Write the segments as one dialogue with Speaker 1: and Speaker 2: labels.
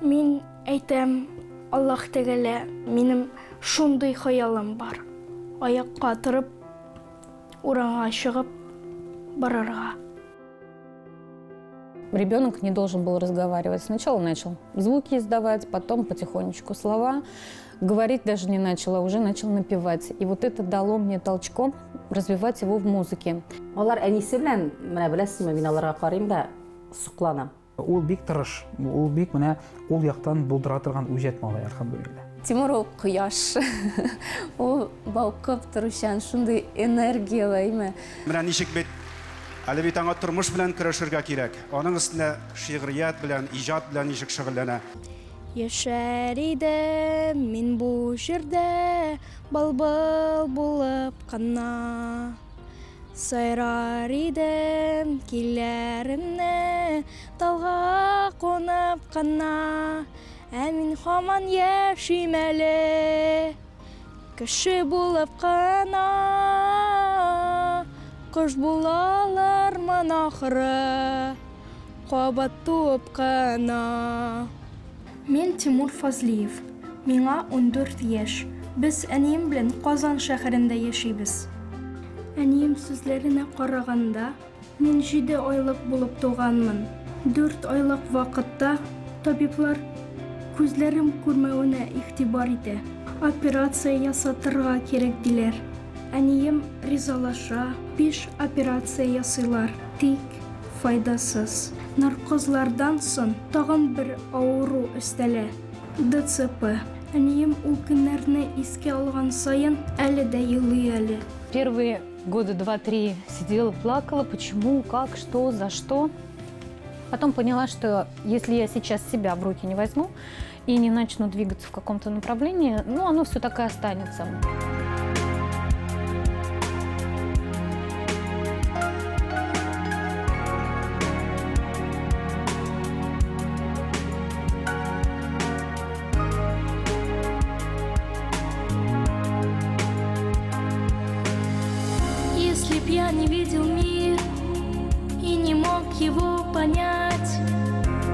Speaker 1: Мин әйтәм, Аллаһ Тәгалә, минем шундый хыялым бар, аякка торып, урамга чыгып барырга.
Speaker 2: Ребенок не должен был разговаривать. Сначала начал звуки издавать, потом потихонечку слова. Говорить даже не начал, а уже начал напевать. И вот это дало мне толчком развивать его в музыке.
Speaker 3: Алар әнисе белән, менә беләсезме, мин аларга карыйм да сокланам.
Speaker 4: Ул бик тырыш, ул бик менә ул яктан булдыра торган үҗәт малай, әлхәмдүлилләһ.
Speaker 5: Тимур ул кояш. Ул балкып торучан, шундый энергияле, әйме.
Speaker 6: Менә ничек бит, әле бит аңа тормыш белән көрәшергә кирәк. Аның өстенә шигърият белән, иҗат белән ничек шөгыльләнә.
Speaker 1: Яшәр идем мин бу җирдә былбыл булып кына. Сайрар идем киләремне талга кунып кына. Ә мин һаман яшим әле кеше булып кына. Кош булалармын ахры кабат туып кына. Мин Тимур Фазлиев. Миңа 14 яшь. Без әнием белән Казан шәһәрендә яшибез. Әнием сүзләренә караганда, мин җиде айлык булып туганмын. Дүрт айлык вакытта табиблар күзләрем күрмәвенә игътибар итә. Операция ясатырга кирәк, диләр. Әнием ризалаша, биш операция ясыйлар. Тик файдасыз. Наркозлардан соң тагын бер авыру өстәлә, ДЦП. Әнием ул көннәрне искә алган саен әле дә елый әле.
Speaker 2: Первые года два-три сидела, плакала, почему, как, что, за что. Потом поняла, что если я сейчас себя в руки не возьму и не начну двигаться в каком-то направлении, ну, оно все так и останется.
Speaker 1: Если б я не видел мир и не мог его понять,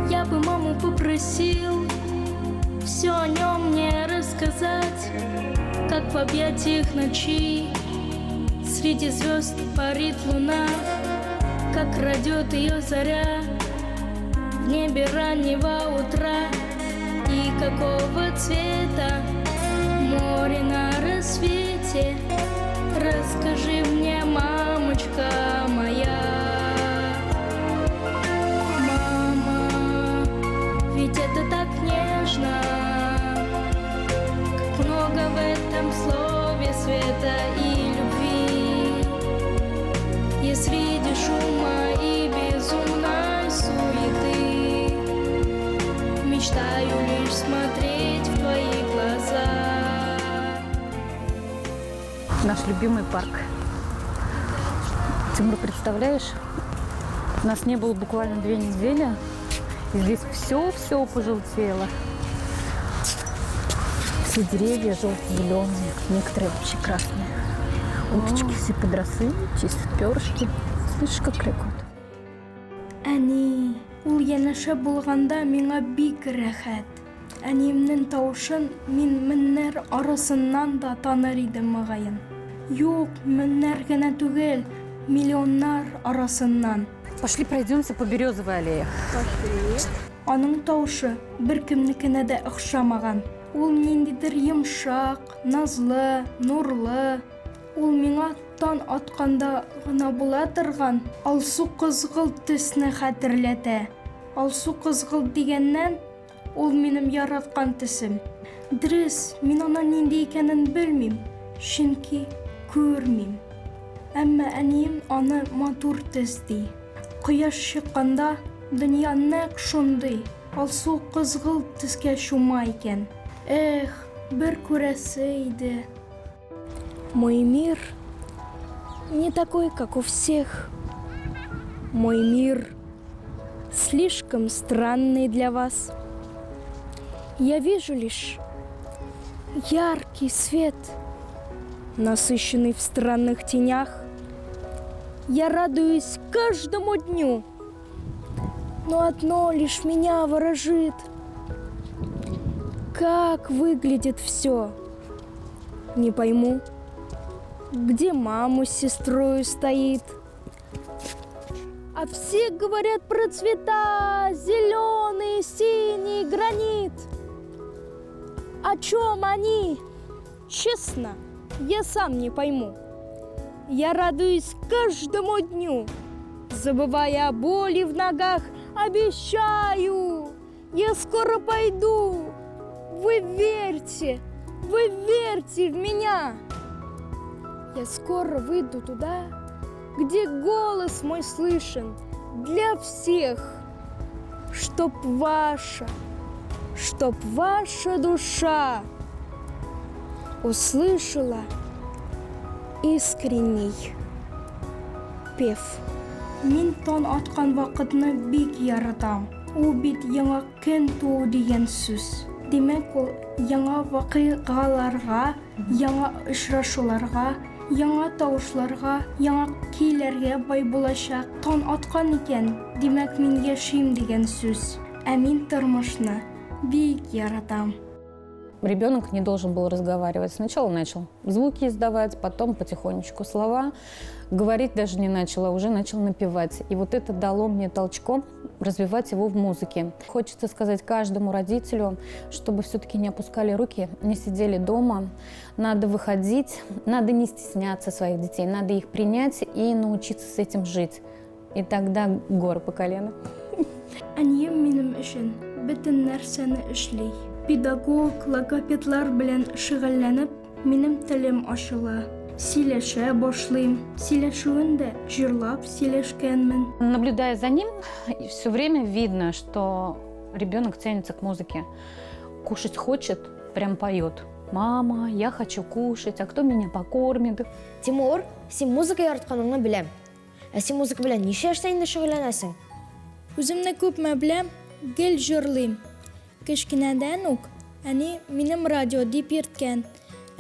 Speaker 1: я бы маму попросил все о нем мне рассказать, как в объятиях ночи среди звезд парит луна, как крадет ее заря в небе раннего утра и какого цвета море на рассвете. Расскажи мне, мамочка моя. Мама, ведь это так нежно, как много в этом слове света и любви. Я среди шума и безумной суеты мечтаю лишь смотреть в твои глаза.
Speaker 2: Наш любимый парк. Тимур, представляешь, нас не было буквально 2 недели. И здесь все-все пожелтело. Все деревья желто-зеленые, некоторые вообще красные. Уточки все подросли, чистят перышки. Слышишь, как крякают?
Speaker 1: Әни, ул янәшә булганда миңа бик рәхәт. Әниемнең тавышын мин меңнәр арасыннан да таныр идем, мөгаен. Юк, меңнәр генә түгел, миллионнар арасыннан.
Speaker 2: Пошли пройдемся по Березовой аллее.
Speaker 1: Аның тавышы беркемнекенә дә охшамаган. Ул ниндидер йомшак, назлы, нурлы. Ул миңа таң атканда гына була торган алсу кызгылт төсне хәтерләтә. Алсу кызгылт дигәннән, ул минем яраткан төсем. Дөрес, мин аның нинди икәнен белмим, чөнки күрмим. Әмма әнием аны матур төс ди. Кояш чыкканда дөнья нәкъ шундый алсу кызгылт төскә чума икән. Эх, бер күрәсе иде. Мой мир не такой, как у всех. Мой мир слишком странный для вас. Я вижу лишь яркий свет, насыщенный в странных тенях. Я радуюсь каждому дню, но одно лишь меня ворожит. Как выглядит все? Не пойму. Где маму с сестрой стоит? А все говорят про цвета: зеленый, синий, гранит. О чем они? Честно, я сам не пойму. Я радуюсь каждому дню, забывая о боли в ногах, обещаю, я скоро пойду. Вы верьте, вы верьте в меня. Я скоро выйду туда, где голос мой слышен для всех, чтоб ваша душа услышала искренний пев. Мин таң аткан вакытны бик яратам. Ул бит яңа көн туу дигән сүз. Димәк, ул яңа вакыйгаларга, яңа очрашуларга, яңа тавышларга, яңа көйләргә бай булачак. Таң аткан икән, димәк, мин яшим дигән сүз. Ә мин тормышны бик яратам.
Speaker 2: Ребенок не должен был разговаривать. Сначала начал звуки издавать, потом потихонечку слова. Говорить даже не начал, а уже начал напевать. И вот это дало мне толчком развивать его в музыке. Хочется сказать каждому родителю, чтобы все-таки не опускали руки, не сидели дома. Надо выходить, надо не стесняться своих детей, надо их принять и научиться с этим жить. И тогда горы по колено.
Speaker 1: Әнием минем өчен бөтен нәрсәне эшли. Педагог, логопедлар белән шөгыльләнеп, минем телем ачыла. Сөйләшә башлыйм. Сөйләшүен дә җырлап сөйләшкәнмен.
Speaker 2: Наблюдая за ним, все время видно, что ребенок тянется к музыке. Кушать хочет, прям поет. Мама, я хочу кушать, а кто меня покормит?
Speaker 7: Тимур, син музыка яратканыңны беләм. Ә син музыка белән ничә яшьтә инде шөгыльләнәсең?
Speaker 1: Үземне күпме беләм, гел җырлыйм. Кечкенәдән үк әни минем радио дип йөрткән.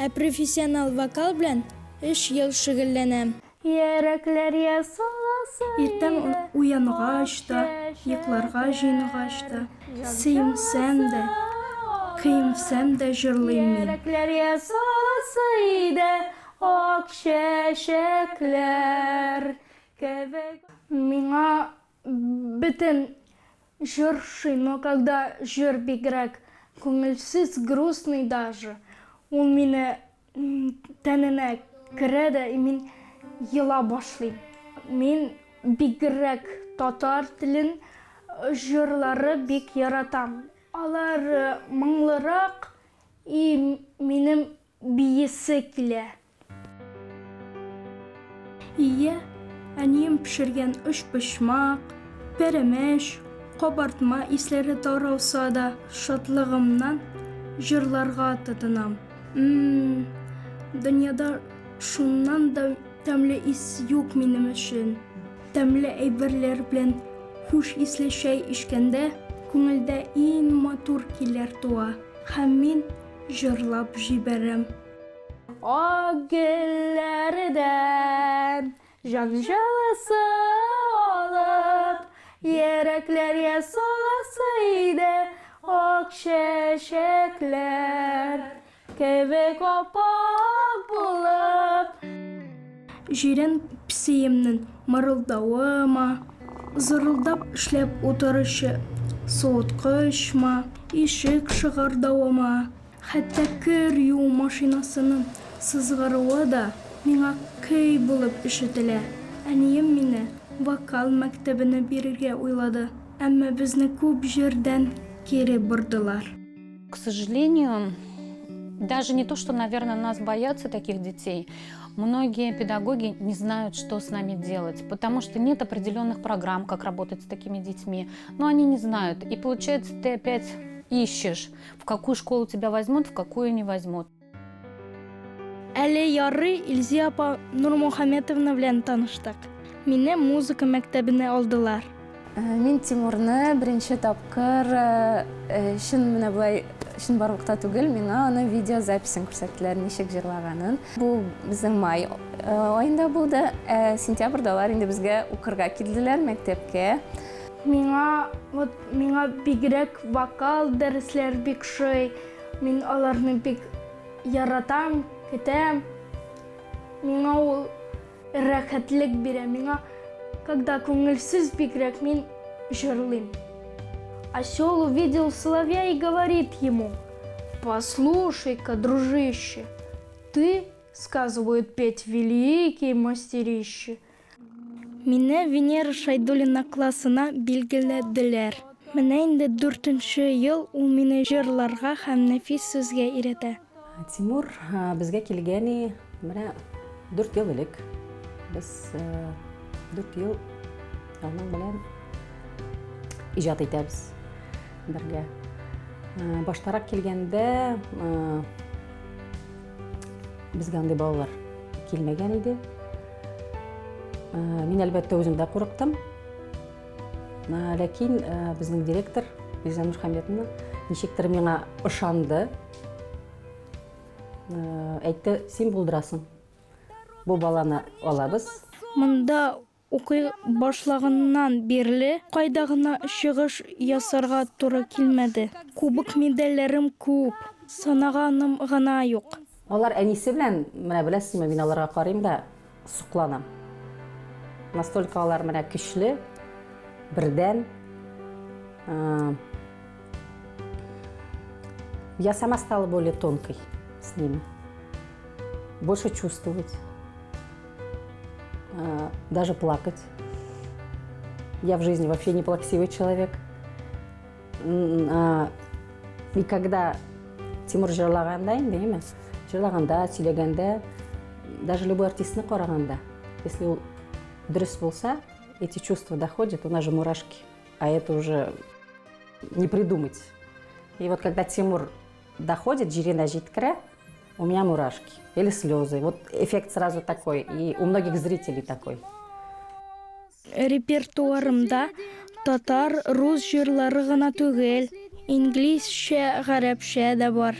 Speaker 1: Ә профессионал вокал белән 3 ел шөгыльләнәм.
Speaker 5: Йөрәкләргә саласы
Speaker 1: Иртән уянгач та, йокларга җыенгач та, сөенсәм дә, көенсәм дә җырлыйм мин.
Speaker 5: Йөрәкләргә саласы иде ак чәчәкләр кебек.
Speaker 1: Миңа бөтен җыр ошый, но когда җыр бигрәк күңелсез, грустный даже, ул мине тәненә керә дә, и мин елап башлыйм. Мин бигрәк татар телен җырлары бик яратам. Алар моңлырак, и минем биесе килә. Ие, әнием пешергән өчпочмак, пәрәмәч, кабартма исләре таралса да, шатлыгымнан җырларга тотынам. Дөньяда шуннан да тәмле ис юк минем өчен. Тәмле әйберләр белән хуш исле чәй эчкәндә, күңелдә иң матур көйләр туа һәм мин җырлап җибәрәм.
Speaker 5: Ак гөлләрдән җан җылысы алып, йөрәкләргә саласы иде ак чәчәкләр кебек ап-ак булып.
Speaker 1: Җирән песиемнең мырылдавымы, зырылдап эшләп утыручы суыткычмы, ишек шыгырдавымы, хәтта кер юу машинасының сызгыруы да миңа көй булып ишетелә. Әнием мине вокал мәктәбенә бирергә уйлады, әмма безне күп җирдән кире бордылар.
Speaker 2: К сожалению, даже не то, что, наверное, нас боятся таких детей, многие педагоги не знают, что с нами делать, потому что нет определенных программ, как работать с такими детьми, но они не знают. И получается, ты опять ищешь, в какую школу тебя возьмут, в какую не возьмут.
Speaker 1: Әле ярый Илзия апа Нурмухаметовна белән таныштык. Мине музыка мәктәбенә алдылар.
Speaker 5: Мин Тимурны беренче тапкыр чын менә болай чынбарлыкта түгел, миңа аны видеозаписен күрсәттеләр, ничек җырлаганын. Бу безнең май аенда булды. Сентябрьдә алар инде безгә укырга килделәр мәктәпкә.
Speaker 1: Миңа вот миңа бигрәк вокал дәресләр бик ошый. Мин аларны бик яратам, көтәм. Миңа ул рәхәтлек бирә. Миңа, когда күңелсез бигрәк, мин җырлыйм. Осел увидел соловья и говорит ему, «Послушай-ка, дружище, ты, сказывают, петь великие мастерище». Мине Венера Шайдуллина классына билгеләделәр. Менә инде дүртенче ел ул мине җырларга һәм нәфис сүзгә өйрәтә.
Speaker 3: Тимур безгә килгән менә 4 ел элек. Без 4 ел аның белән иҗат итәбез бергә. Баштарак килгәндә безгә андый балалар килмәгән иде. Мин, әлбәттә, үзем дә курыктым. Ләкин безнең директор Лиза Нурхаметовна ничектер миңа ышанды. Әйтте, син булдырасың. Бу баланы алабыз.
Speaker 1: Монда укый башлаганнан бирле кайда гына чыгыш ясарга туры килмәде. Кубок медальләрем күп, санаганым гына юк.
Speaker 3: Алар әнисе белән, менә беләсезме, мин аларга карыйм да сокланам. Настолько алар менә көчле, бердәм. Я сама стала более тонкой с ними. Больше чувствовать, даже плакать. Я в жизни вообще не плаксивый человек. И когда Тимур җырлаганда инде, әйме? Җырлаганда, сөйләгәндә, даже любой артистны караганда, если ул дөрес булса, эти чувства доходят, у нас же мурашки, а это уже не придумать. И вот когда Тимур доходит, җиренә җиткерә, у меня мурашки или слезы. Вот эффект сразу такой, и у многих зрителей такой.
Speaker 1: Репертуарымда татар, рус җырлары гына түгел, инглизчә, гарәпчә дә бар.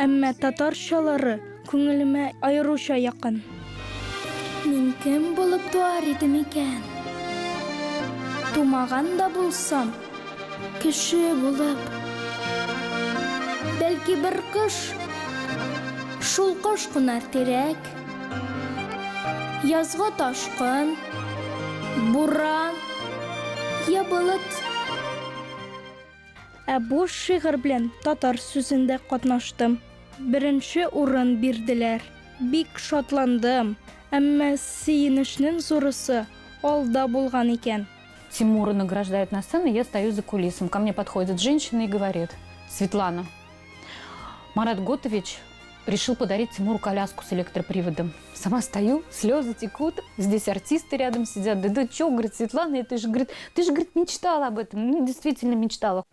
Speaker 1: Әмма татарчалары күңелемә аеруча якын. Мин кем булып туар идем икән? Тумаган да булсам, кеше булып. Бәлки бер кош, шул кош кунар тирәк. Язгы ташкын, буран, я болыт. Ә бу шигырь белән татар сүзендә катнаштым. Беренче урын бирделәр. Бик шатландым. Әмма сөенечнең зурысы алда булган икән.
Speaker 2: Тимура награждают на сцену, я стою за кулисом. Ко мне подходит женщина и говорит: Светлана, Марат Готович решил подарить Тимуру коляску с электроприводом. Сама стою, слезы текут, здесь артисты рядом сидят. Да, да чё, говорит, Светлана, это же, говорит, ты же, говорит, мечтала об этом. Ну, действительно мечтала.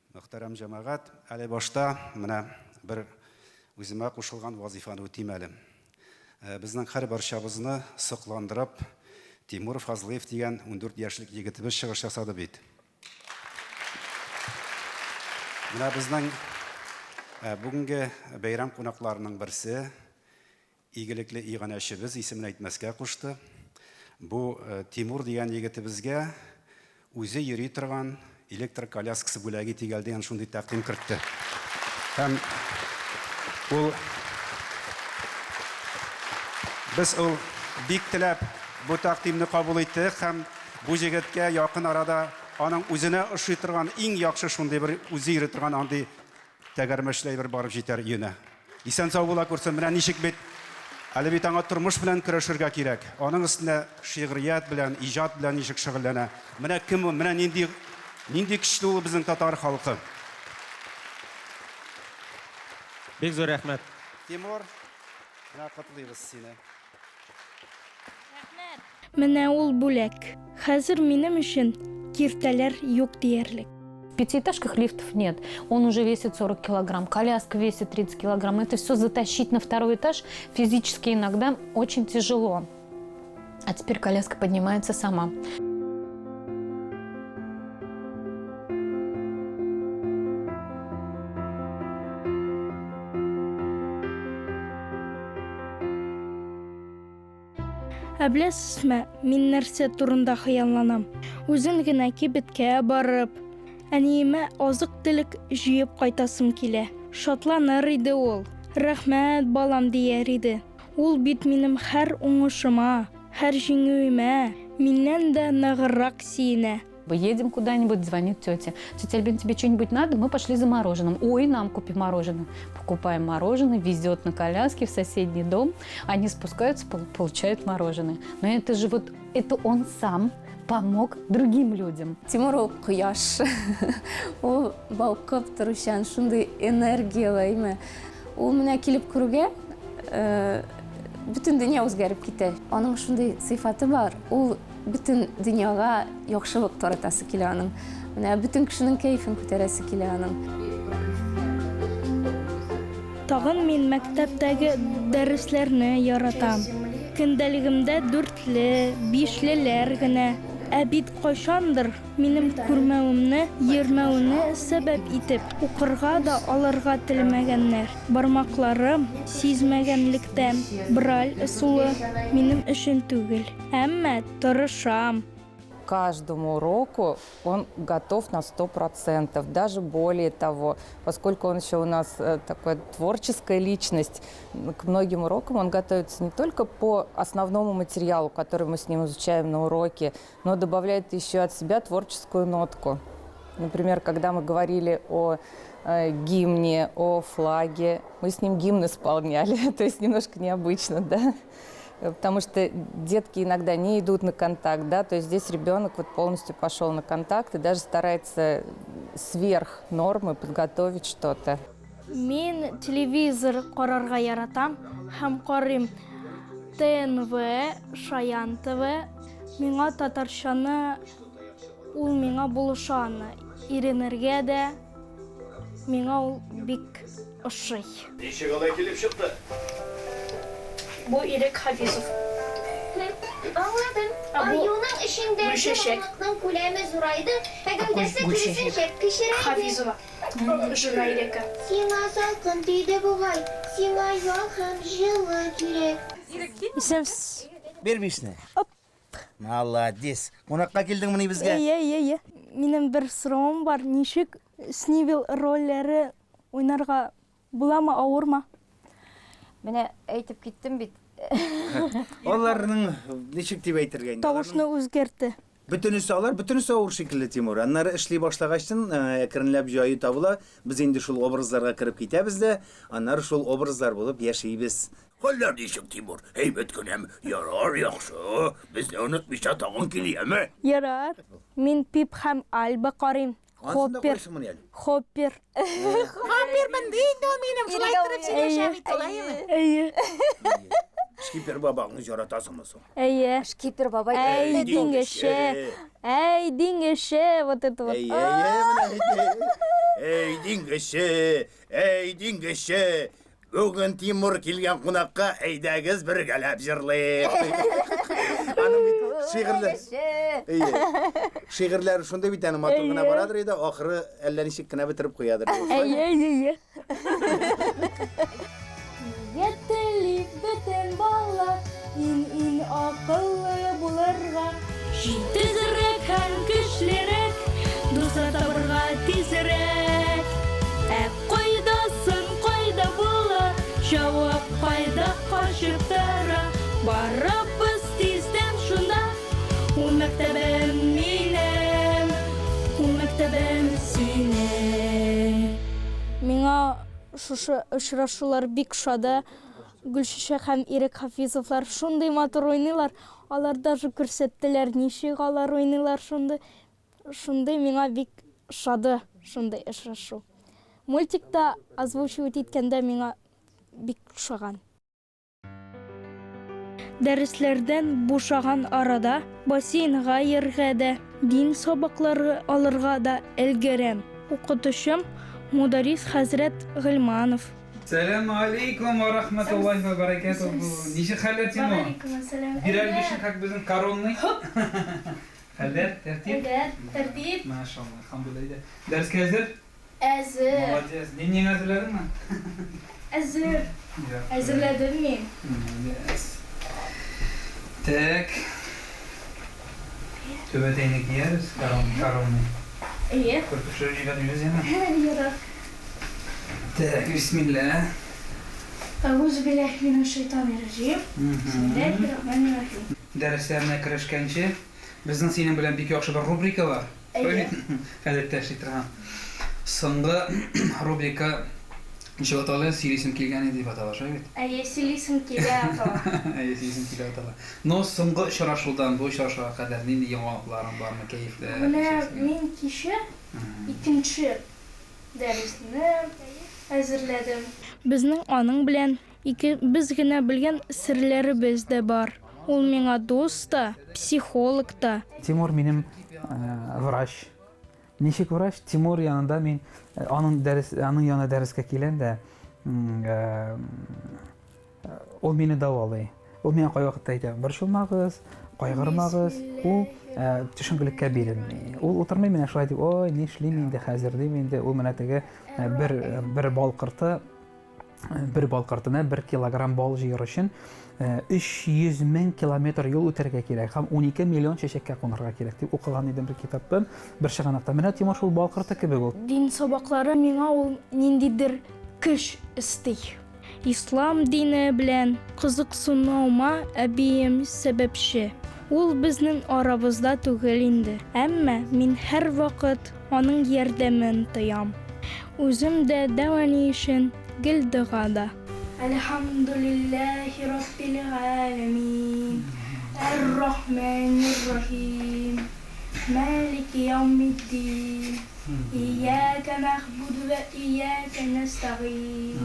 Speaker 6: Мөхтәрәм җәмәгать, әле башта менә бер үземә кушылган вазифаны үтим әле. Безнең һәрбарчабызны сокландырып, Тимур Фазлыев дигән 14 яшьлек егетебез чыгыш ясады бит. Менә безнең бүгенге бәйрәм кунакларының берсе, игелекле иганәчебез исемен әйтмәскә кушты. Бу Тимур дигән егетебезгә үзе йөри торган электр коляскасы бүләк итик әле дигән шундый тәкъдим кертте. Һәм ул без ул бик теләп бу тәкъдимне кабул иттек һәм бу егеткә якын арада аның үзенә ошый торган иң яхшы шундый бер үзе йөри торган андый тәгәрмәчле әйбер барып җитәр өенә. Исән-сау була күрсен, менә ничек бит. Әле бит аңа тормыш белән көрәшергә кирәк. Аның өстенә шигърият белән, иҗат белән ничек шөгыльләнә. Менә кем ул, менә нинди, нинди көчле ул безнең татар халкы.
Speaker 8: Бик зур рәхмәт.
Speaker 6: Тимур, менә котлыйбыз сине.
Speaker 1: Менә ул бүләк. Хәзер минем өчен киртәләр юк диярлек.
Speaker 2: В пятиэтажках лифтов нет. Он уже весит 40 килограмм, коляска весит 30 килограмм. Это все затащить на второй этаж физически иногда очень тяжело. А теперь коляска поднимается сама.
Speaker 1: Ә беләсезме, мин нәрсә турында хыялланам? Үзем генә кибеткә барып, Әниемә азык-төлек җыеп кайтасым килә. Шатланыр иде ул. Рәхмәт, балам, дияр иде. Ул бит минем һәр уңышыма, һәр җиңүемә миннән дә ныграк сөенә.
Speaker 2: Едем куда-нибудь, звонит тетя. Тетя Альбина, тебе что-нибудь надо? Мы пошли за мороженым. Ой, нам купи мороженое. Покупаем мороженое, везет на коляске в соседний дом. Они спускаются, получают мороженое. Но это же вот, это он сам помог другим людям.
Speaker 5: Тимур ул кояш. Ул балкып торучан, шундый энергияле, әйме. Ул менә килеп керүгә, э, бөтен дөнья үзгәреп китә. Аның шундый сыйфаты бар, ул бөтен дөньяга яхшылык таратасы килә аның. Менә бөтен кешенең кәефен күтәрәсе килә аның.
Speaker 1: Тагын мин мәктәптәге дәресләрне яратам. Көндәлегемдә дүртле, бишлеләр генә. Ә бит кайчандыр минем күрмәвемне, йөрмәвемне сәбәп итеп, укырга да алырга теләмәгәннәр. Бармакларым сизмәгәнлектән, Брайль ысулы минем өчен түгел. Әмма тырышам.
Speaker 9: Каждому уроку он готов на 100%, даже более того, поскольку он еще у нас э, такая творческая личность, к многим урокам он готовится не только по основному материалу, который мы с ним изучаем на уроке, но добавляет еще от себя творческую нотку. Например, когда мы говорили о э, гимне, о флаге, мы с ним гимн исполняли, то есть немножко необычно, да? Потому что детки иногда не идут на контакт, да, то есть здесь ребенок вот полностью пошел на контакт и даже старается сверх нормы подготовить что-то.
Speaker 1: Мин телевизор карарга яратам һәм карыйм ТНВ, Шаян ТВ. Миңа татарчаны ул миңа булыша аны өйрәнергә дә миңа ул бик ошый.
Speaker 10: Ничек алай килеп чыкты?
Speaker 1: Бу Ирек Хафизов.
Speaker 11: Аңладым.
Speaker 1: Ә бу
Speaker 11: Аюның эчендәге
Speaker 1: Гөлчәчәк.
Speaker 11: мамыкның күләме зурайды, ә гәүдәсе
Speaker 1: Гөлчәчәк.
Speaker 11: киресенчә кечерәйде.
Speaker 1: Хафизова. Жена Ирека.
Speaker 11: Сиңа салкын тиде бугай, сиңа ял һәм җылы кирәк.
Speaker 1: Исәнмесез.
Speaker 12: Бир бишне. Молодец. Кунакка килдеңмени безгә?
Speaker 1: Әйе, әйе, әйе. Минем бер соравым бар. Ничек Снивил рольләре уйнарга буламы, авырмы?
Speaker 13: Менә әйтеп киттем бит.
Speaker 12: Аларның ничек дип әйтергә инде?
Speaker 1: Тавышны үзгәртте.
Speaker 12: Бөтенесе алар, бөтенесе авыр шикелле, Тимур. Аннары эшли башлагачтын, э, әкренләп җае табыла. Без инде шул образларга кереп китәбез дә, аннары шул образлар булып яшибез.
Speaker 10: Хәлләр ничек, Тимур? Әйбәт кенәме? Ярар, яхшы. Безне онытмыйча тагын кил, яме?
Speaker 1: Ярар. Мин Пип һәм Альба карыйм.
Speaker 12: Анысын да
Speaker 1: Хоппер.
Speaker 12: карыйсыңмыни әле?
Speaker 1: Хоппер.
Speaker 14: Хоппермын ди инде ул минем, шулай иттереп сөйләшә бит ул, әйеме?
Speaker 1: Әйе.
Speaker 12: Шкипер бабаңны яратасыңмы соң?
Speaker 1: Әйе.
Speaker 13: Шкипер бабай.
Speaker 1: Әй, диңгезче. Әй, диңгезче. Вот это вот.
Speaker 12: Әй, әй, әй, менә. Әй, диңгезче, әй, диңгезче. Бүген Тимур килгән кунакка, әйдәгез бергәләп җырлыйк. Аның бит шигырьләр. Әйе. Шигырьләре шундый бит аның матур гына барадыр иде, ахыры әллә ничек кенә бетереп куядыр.
Speaker 1: Әйе, әйе, әйе. Нигә тели бөтен бала иң-иң акыллы булырга? Җитезрәк һәм көчлерәк, дуслар табырга тизрәк. Ә кайда соң, кайда була, җавап кайда качып тора? Барабыз тиздән шунда, ул мәктәбем минем, ул мәктәбем синең. Миңа шушы очрашулар бик ошады. Гөлчәчәк һәм Ирек Хафизовлар шундый матур уйныйлар. Алар даже күрсәттеләр, ничек алар уйныйлар шундый. Шундый миңа бик ошады шундый очрашу. Мультикта озвучивать иткәндә миңа бик ошаган. Дәресләрдән бушаган арада бассейнга йөрергә дә, дин сабаклары алырга да өлгерәм. Укытучым Мударис хәзрәт Гыйльманов.
Speaker 4: Сәлам алейкум ва рахматуллахи ва баракатуху. Ничек хәлләр, Тимур?
Speaker 1: Валейкум ассалам.
Speaker 4: Бир әле бишен, как безнең коронный. Хәлләр, тәртип?
Speaker 1: Әйбәт, тәртип.
Speaker 4: Машалла, әлхәмдүлилләһ. Дәрескә әзер?
Speaker 1: Әзер.
Speaker 4: Молодец. Дневнигың әзерләдеңме?
Speaker 1: Әзер.
Speaker 4: Яхшы.
Speaker 1: Әзерләдем мин.
Speaker 4: Молодец. Так. Түбәтәйне киябез, корон, коронный.
Speaker 1: Әйе.
Speaker 4: Бер төшереп җибәрмибез яме.
Speaker 1: Ярар.
Speaker 4: Так, бисмилла.
Speaker 1: Әгуз билләһи минәш шайтанир раҗим. Бисмиллаһир рахманир рахим.
Speaker 4: Дәресләренә керешкәнче, безнең синең белән бик яхшы бер рубрика бар.
Speaker 1: Әйе.
Speaker 4: Гадәттә эшли торган. Соңгы рубрика ничек атала? Сөйлисем килгән иде дип атала, шулай бит?
Speaker 1: Әйе, сөйлисем килә атала.
Speaker 4: Әйе, сөйлисем килә атала. Но соңгы очрашудан бу очрашуга кадәр нинди яңалыкларың бармы, кәефле?
Speaker 1: Менә мин кичә икенче дәресне әзерләдем. Безнең аның белән икебез генә белгән серләребез дә бар. Ул миңа дус та, психолог та.
Speaker 4: Тимур минем врач. Ничек врач? Тимур янында мин аның дәрес, аның янына дәрескә киләм дә, ул мине дәвалый. Ул миңа кайвакытта әйтә, борчылмагыз, кайгырмагыз. Ул төшенкелеккә бирелми. Ул утырмый менә шулай дип, ой, нишлим инде хәзер дип инде. Ул менә теге бер бер бал корты бер бал кортына бер килограмм бал җыер өчен 300 мең километр юл үтәргә кирәк һәм 12 миллион чәчәккә кунарга кирәк дип укыган идем бер китаптан, бер чыганактан. Менә Тимур шул бал корты кебек ул.
Speaker 1: Дин сабаклары миңа ул ниндидер көч өсти. Ислам дине белән кызыксынуыма әбием сәбәпче. Ул безнең арабызда түгел инде, әмма мин һәрвакыт аның ярдәмен тоям. Үзем дә дәү әни өчен гел догада. Әлхәмдүлилләһи раббил галәмин, әр-рахмәнир-рахим, мәлики яумиддин. Ияка нәгъбуду вә ияка нәстәгыйн,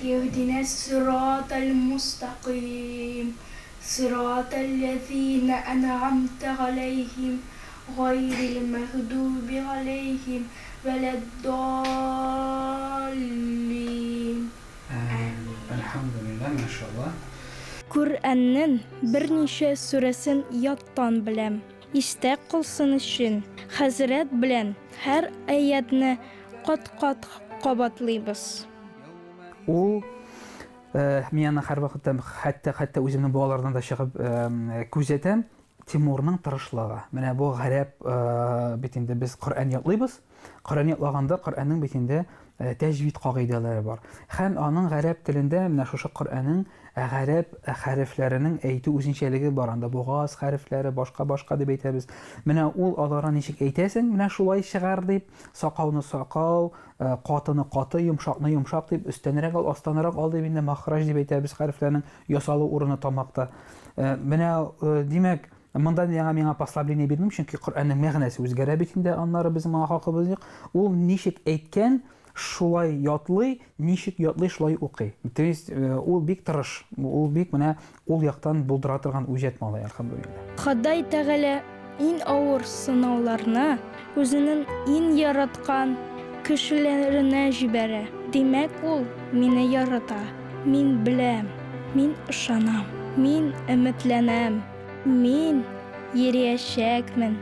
Speaker 1: Иһдинәс сиратал мустәкыйм, Сиратал ләзинә әнъәмтә галәйһим, гайрил мәгъдуби галәйһим вәләд-даллин.
Speaker 4: Амин. Әлхәмдүлилләһ, машалла.
Speaker 1: Коръәннең берничә сүрәсен яттан беләм. Истә калсын өчен, хәзрәт белән һәр аятьне кат-кат кабатлыйбыз.
Speaker 4: Ул, мин аны һәрвакытта, хәтта, хәтта үземнең балалардан да чыгып күзәтәм, Тимурның тырышлыгы. Менә бу гарәп бит инде без Коръән ятлыйбыз. Коръән ятлаганда Коръәннең бит инде тәҗвид кагыйдәләре бар. Һәм аның гарәп телендә менә шушы Коръәннең гарәп хәрефләренең әйтү үзенчәлеге бар. Анда бугаз хәрефләре, башка-башка дип әйтәбез. Менә ул аларны ничек әйтәсең, менә шулай чыгар дип, сакауны сакау, катыны каты, йомшакны йомшак дип, өстәнрәк ал, астанрак ал дип инде махраҗ дип әйтәбез хәрефләрнең ясалу урыны тамакта. Менә, димәк, монда яңа миңа послабление бирмим, чөнки Коръәннең мәгънәсе үзгәрә бит инде, аннары безнең моңа хакыбыз юк. Ул ничек әйткән, шулай ятлый, ничек ятлый, шулай укый. То есть ул бик тырыш, ул бик менә ул яктан булдыра торган үҗәт малай, әлхәмдүлилләһ.
Speaker 1: Ходай Тәгалә иң авыр сынауларны үзенең иң яраткан кешеләренә җибәрә. Димәк, ул мине ярата. Мин беләм, мин ышанам, мин өметләнәм, мин йөриячәкмен.